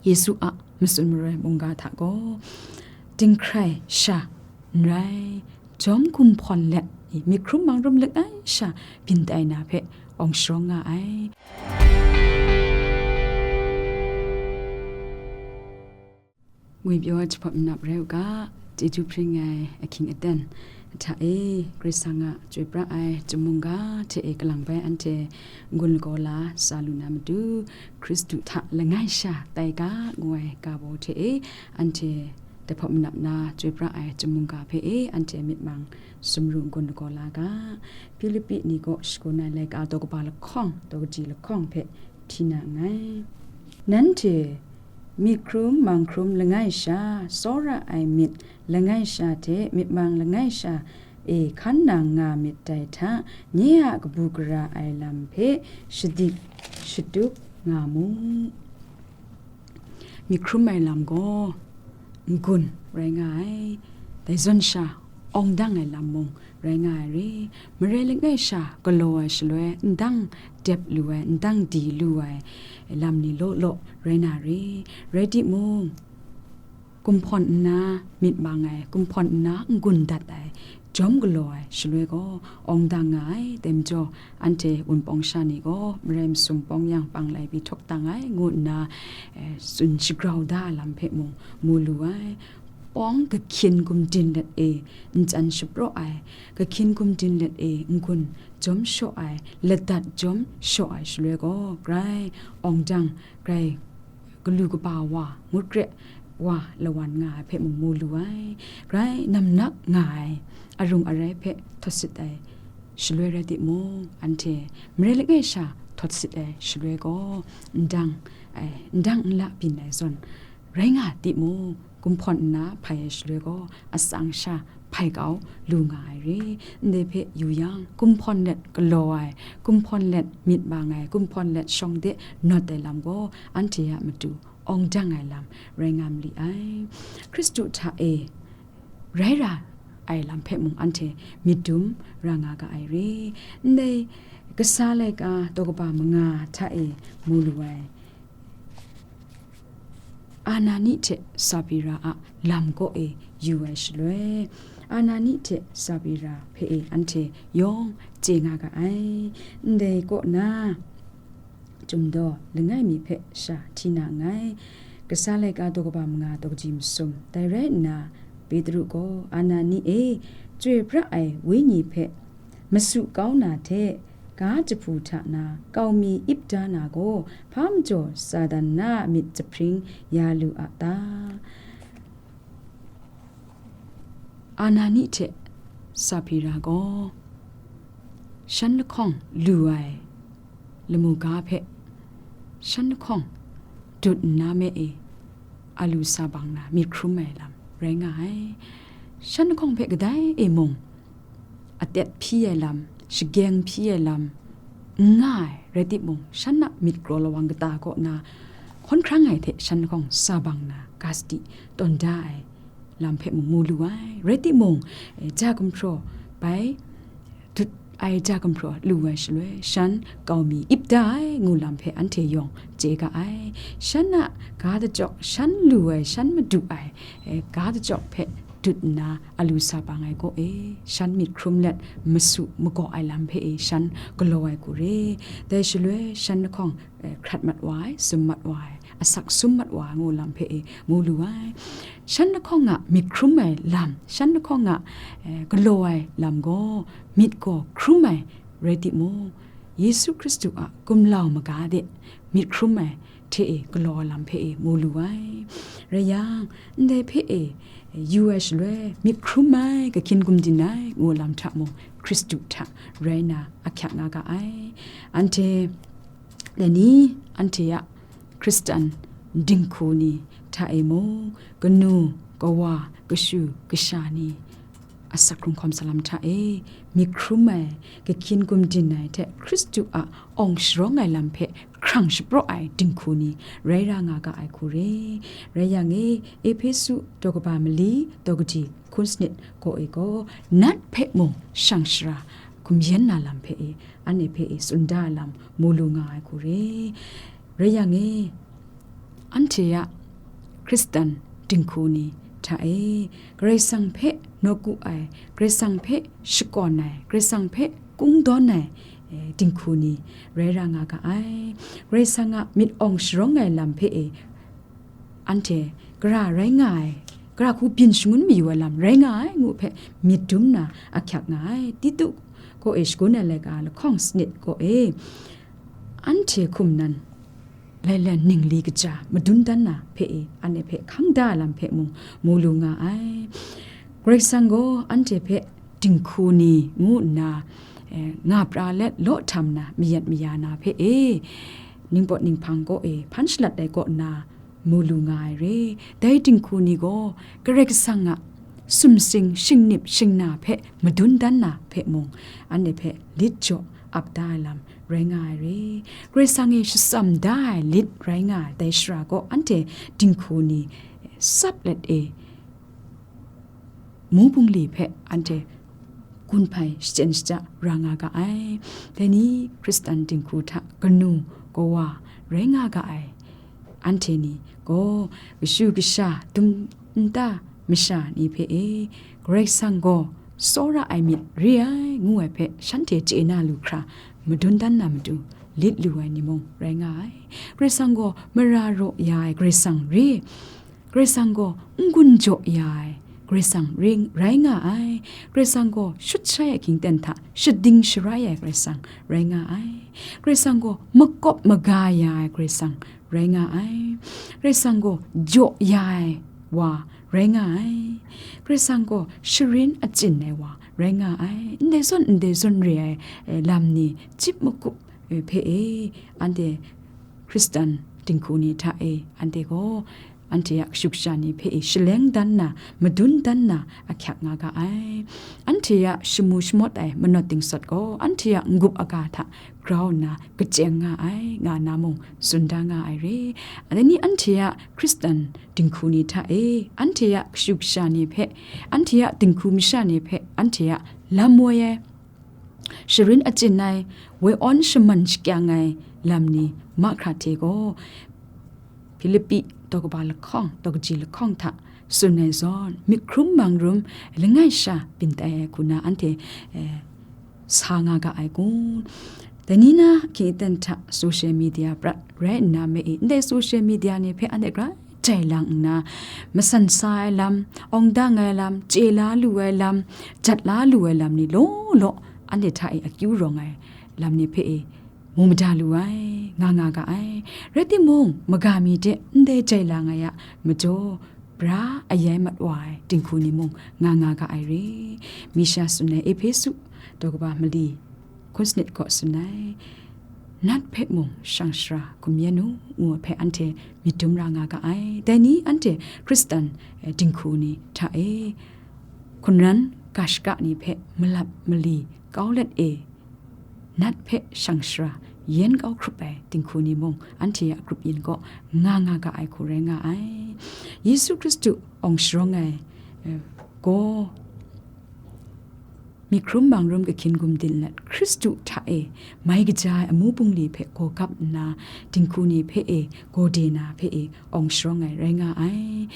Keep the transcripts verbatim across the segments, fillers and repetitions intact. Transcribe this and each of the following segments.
Yesu a matsun maroi mungga hta gaw, dinghkrai sha n rai, jawm gumhpawn let i, mik hkrum mang hkrum langai sha byin tai na hpe awng sharawng nga ai. Ngwipyaw jahpawt manap rai u ga, chyeju hpring ai ahkying aten hta e, Karai Kasang a chyoi pra ai chyum mungga hte e kalang bai anhte n-gun lagaw la sa lu na matu, Hkristu hta langai sha tai ga ngu ai ga baw hte e, anhte jahpawt manap na chyoi pra ai chyum mungga hpe e, anhte myit mang sumru n-gun lagaw la ga. Hpilipi ni kaw shagun ai laika daw kaba lahkawng, daw kaji lahkawng hpe hti na nngai. Nanhte mik hkrum mang hkrum langai sha, tsawra ai myit langai sha hte myit mang langai sha e hkan nang nga myit dai hta, nye a kabu gara ai lam hpe shadik shatup nga mu. Mik hkrum ai lam gaw n-gun rai nga ai, dai zawn sha awng dang ai lam mung rai nga ai re. Marai langai sha galaw ai shaloi, ndang dep lu ai, ndang di lu ai lam ni law law rai na re. Rai timung, gumhpawn nna myit mang ai, gumhpawn nna n-gun dat ai, jawm galaw ai shaloi gaw, awng dang nga ai. Dai majaw, anhte wunpawng sha ni gaw marai masum pawng yang pang lai pyi htaw dang ai, ngu nna, eh, tsun shagrau da ai lam hpe mung mu lu ai. Pawng kahkyin gumdin let e, ntsan shapraw ai, kahkyin gumdin let e, n-gun jawm shaw ai, ladat jawm shaw ai shaloi gaw, grai awng dang, grai galu kaba wa, ngut kre wa lawan nga ai hpe mung mu lu ai, grai namnak nga ai, arung arai hpe htawt sit ai shaloi rai timung, anhte marai langai sha htawt sit ai shaloi gaw, ndang ai, ndang nla byin ai zawn rai nga timung, gumhpawn nna hpai ai shaloi gaw, atsang sha hpai kau lu nga ai re. Ndai hpe yu yang, gumhpawn let galaw ai, gumhpawn let myit mang ai, gumhpawn let shawng de nawt ai lam gaw, anhte a matu awng dang ai lam rai nga ma li ai. Hkristu hta e rai ra ai lam hpe mung anhte myit dum ra nga ga ai re. Ndai kasa laika daw kaba manga hta e mu lu ai, Anani hte Sapira a lam kaw e yu ai shaloi, Anani hte Sapira hpe e anhte yawng chye nga ga ai. Ndai kaw na, Chyum daw langai mi hpe sha hti na nngai. Kasa laika daw kaba manga daw kaji masum. Dai rai nna, Petru gaw, Anani e, Chyoi pra ai Wenyi hpe masu kau na hte, ga jahpu hta na kau mi ip da na gaw, hpa majaw Satan na a myit jahpring ya lu a ta? Anani hte Sapira gaw shan lahkawng lu ai lamu ga hpe shan lahkawng dut nna me e, a lu sa bang na myit hkrum ai lam rai nga ai. Shan lahkawng hpe kadai e mung atet hpyi ai lam, shageng hpyi ai lam n nga ai rai timung, shan a myit kraw lawang kata kaw na hkawn hkrang ai hte shan lahkawng sa bang na ga sadi tawn da ai lam hpe mung mu lu ai. Rai timung, eh, ja gumhpraw bai dut ai ja gumhpraw lu ai shaloi, shan kau mi ip da ai ngu lam hpe anhte yawng chye ga ai. Shan a ga dachyawk, shan lu ai, shan madu ai, eh, ga dachyawk hpe dut nna a lu sa bang ai kaw e, shan myit hkrum let masu magaw ai lam hpe e shan galaw ai hku re. Dai shaloi shan lahkawng, eh, hkrat mat wa ai, sum mat wa ai, asak sum mat wa ai ngu lam hpe e mu lu ai. Shan lahkawng a myit hkrum ai lam, shan lahkawng a, eh, galaw ai lam gaw myit gaw hkrum ai rai timung, Yesu Hkristu a gumlau maga de myit hkrum ai hte e galaw ai lam hpe e mu lu ai. Rai yang, ndai hpe e yu ai shaloi, myit hkrum ai, kahkyin gumdin ai ngu lam hta mung, Hkristu hta rai na ahkyak nga ga ai. Anhte, dai ni, anhte a Hkristan dinghku ni hta e mung, kanu, kawa, kashu, kasha ni, asak hkrung hkawm salam hta e, myit hkrum ai, kahkyin gumdin ai hte Hkristu a awng sharawng ai lam hpe hkrang shapraw ai dinghku ni rai ra nga ga ai hku re. Rai yang e, Ehpesu daw kaba mali, daw kaji hkun sanit kaw e gaw, nat hpe mung shang shara hkum yen na lam hpe e, anhte hpe e tsun da ai lam mu lu nga ai hku re. Rai yang e, Anhte a Hkristan dinghku ni hta e, Karai Kasang hpe nawku ai, Karai Kasang hpe shakawn ai, Karai Kasang hpe kungdawn ai, e, dinghku ni rai ra nga ga ai. Karai Kasang a myit awng sharawng ai lam hpe e, anhte gara rai nga ai, gara hku byin shangun mayu ai lam rai nga ai ngu hpe myit dum na ahkyak nga ai. Titu kaw e shagun ai laika lahkawng sanit kaw e, anhte hkum nan lailan ningli kaja madun dan na hpe e, anhte hpe hkang da ai lam hpe mung mu lu nga ai. Karai Kasang gaw anhte hpe dinghku ni ngu nna, eh, nga pra let law htam na mayat maya na hpe e, ningpawt ninghpang kaw e hpan shalat ai kaw nna mu lu nga ai re. Dai dinghku ni gaw Karai Kasang a sumsing shingnip shingna hpe madun dan na hpe mung, anhte hpe lit jaw ap da ai lam rai nga ai re. Karai Kasang e shatsam da ai lit rai nga ai dai shara gaw, anhte dinghku ni tsap let e, mu bungli hpe anhte gun hpai shachyen shaja ra nga ga ai. Dai ni Hkristan dinghku hta kanu kawa rai nga ga ai anhte ni gaw, kashu kasha, dum nta masha ni hpe e, Karai Kasang gaw tsawra ai myit re ai ngu ai hpe shanhte chye na lu hkra, madun dan na matu lit lu ai ni mung rai nga ai. Karai Kasang gaw mara raw ya ai Karai Kasang re. Karai Kasang gaw n-gun jaw ya ai Karai Kasang ring rai nga ai. Karai Kasang gaw shut shai ai hkying ten hta shading sharai ai Karai Kasang rai nga ai. Karai Kasang gaw makawp maga ya ai Karai Kasang rai nga ai. Karai Kasang gaw jaw ya ai wa rai nga ai. Karai Kasang gaw sharin achyin ai wa rai nga ai. Ndai zawn, ndai zawn re ai, eh, lam ni chyip makup, eh, hpe e, anhte Hkristan dinghku ni hta e, anhte gaw anhte a kashu kasha ni hpe e shaleng dan na, madun dan na ahkyak nga ga ai. Anhte a shamu shamawt ai manawt dingsawt gaw, anhte a n-gup aga hta grau nna kachyen nga ai, nga na mung tsun da nga ai re. Dai ni anhte a Hkristan dinghku ni hta e, anhte a kashu kasha ni hpe, anhte a dinghku masha ni hpe, anhte a lam woi ai, sharin achyin ai, woi awn shaman shakyang ai lam ni mahkra hte gaw, Hpilipi daw kaba lahkawng, daw kaji lahkawng hta tsun ai zawn, myit hkrum mang rum langai sha byin tai ai hku na anhte, eh, sa nga ga ai kun? Dai ni na hkying aten hta social media prat rai nna me e, ndai social media ni hpe anhte grai jai lang nna, masan sa ai lam, awng dang ai lam, chye la lu ai lam, jat la lu ai lam ni law law, anhte hta e akyu rawng ai lam ni hpe e mu mada lu ai, nga nga ga ai. Rai timung, maga mi de ndai jai lang ai a majaw, bra ayai mat wa ai dinghku ni mung nga nga ga ai re. Misha tsun ai Ehpesu daw kaba mali hkun sanit kaw tsun ai, nat hpe mung shang shara hkum yen u, ngu ai hpe anhte myit dum ra nga ga ai. Dai ni anhte Hkristan, eh, dinghku ni hta e, hkunran ga shaka ni hpe malap mali kau let e, nat hpe shang shara yen kau hkrup ai dinghku ni mung, anhte a grup yin kaw nga nga ga ai hku rai nga ai. Yesu Hkristu awng sharawng ai, eh, gaw, myit hkrum mang rum kahkyin gumdin let Hkristu hta e mai kaja ai amu bungli hpe gaw gap nna, dinghku ni hpe e gaw de na hpe e awng sharawng ai rai nga ai.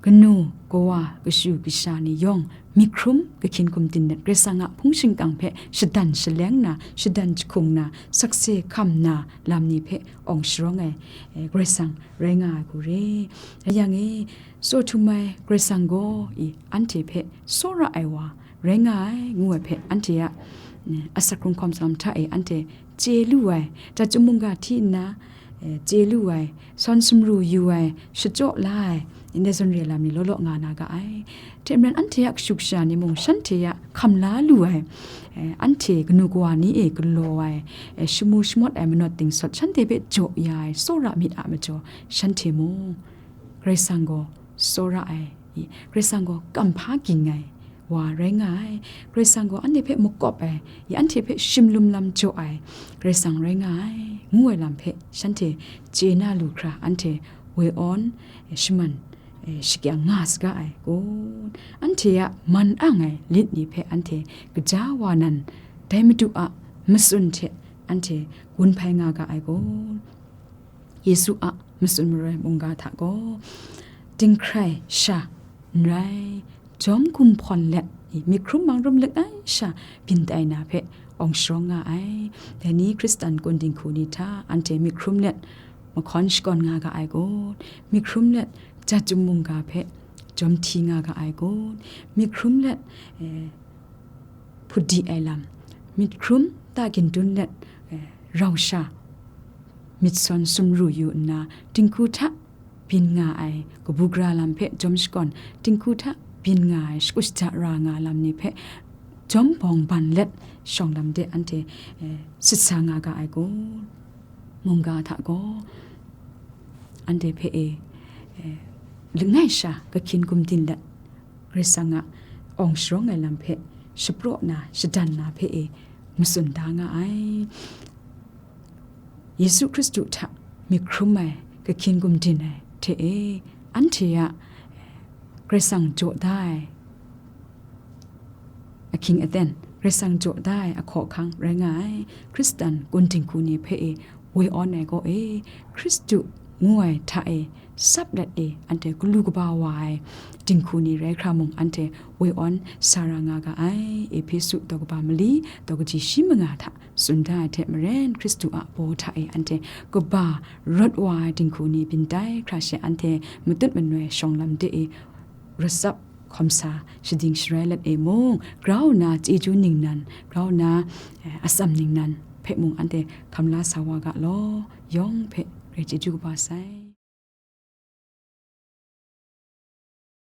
Kanu, kawa, kashu, kasha ni yawng myit hkrum kahkyin gumdin let Karai Kasang a hpung shingkang hpe shadan shaleng na, shadan jahkung na, sakse hkam na lam ni hpe awng sharawng ai, eh, Karai Kasang rai nga ai hku re. Rai yang e, tsaw htum ai Karai Kasang gaw i anhte hpe tsawra ai wa rai nga ai, ngu ai hpe anhte a, mm, asak hkrung hkawm hkam hta e anhte chye lu ai, jat chyum mungga hti nna, eh, chye lu ai, sawn sumru yu ai, shachyaw la ai, ndai zawn re lam ni law law nga na ga ai. Hte maren anhte a kashu kasha ni mung shanhte a hkam la lu ai, eh, anhte kanu kawa ni e galaw ai, eh, shamu shamawt ai manawt dingsawt shanhte hpe jaw ya ai tsawra myit a majaw, shanhte mung Karai Kasang gaw tsawra ai, i, Karai Kasang gaw kamhpa ging ai wa rai nga ai, Karai Kasang gaw anhte hpe makawp ai, i, anhte hpe shimlum lam jaw ai, Karai Kasang rai nga ai, ngu ai lam hpe shanhte chye na lu hkra, anhte woi awn, e, shaman, e, shakyang nga saga ai kun? Anhte a man ang ai lit ni hpe anhte gaja wa nan, dai Madu a matsun hte anhte gun hpai nga ga ai kun? Yesu a Matsun Maroi mungga hta gaw, dinghkrai sha n rai, jawm gumhpawn let i, myighkrum mangrum langai sha byin tai na hpe awng sharawng nga ai. Dai ni Hkristan kun dinghku ni hta anhte myighkrum let mahkawn shakawn nga ga ai kun? Myighkrum let jat chyum mungga hpe jawm hti nga ga ai kun? Myighkrum let, eh, hput di ai lam, myighkrum ta gindun let, eh, rau sha myit sawn sumru yu nna, dinghku hta byin nga ai kabu gara lam hpe jawm shakawn, dinghku hta byin nga ai shagu shaja ra nga lam ni hpe jawm bawng ban let shawng lam de anhte, eh, sit sa nga ga ai kun? Mungga hta gaw anhte hpe e, eh, langai sha kahkyin gumdin let, Karai Kasang a awng sharawng ai lam hpe shapraw na, shadan na hpe e matsun da nga ai. Yesu Hkristu hta myit hkrum ai kahkyin gumdin ai hte e, anhte a Karai Kasang jaw da ai ahkying aten, Karai Kasang jaw da ai ahkawhkang rai nga ai. Hkristan kun dinghku ni hpe e woi awn ai kaw e, Hkristu ngu ai hta e sap let e, anhte galu kaba wa ai dinghku ni rai hkra mung, anhte woi awn sa ra nga ga ai. Ehpesu daw kaba mali, daw kaji shi manga hta tsun da ai hte maren, Hkristu a baw hta e anhte kaba rawt wa ai dinghku ni byin tai hkra she, anhte matut manoi shawng lam de e, rawt tsap hkawm sa, shading sharai let e mung, grau nna chyeju ningnan, grau nna, eh, atsam ningnan hpe mung anhte hkam la sa wa ga law, yawng hpe grai chyeju kaba sai.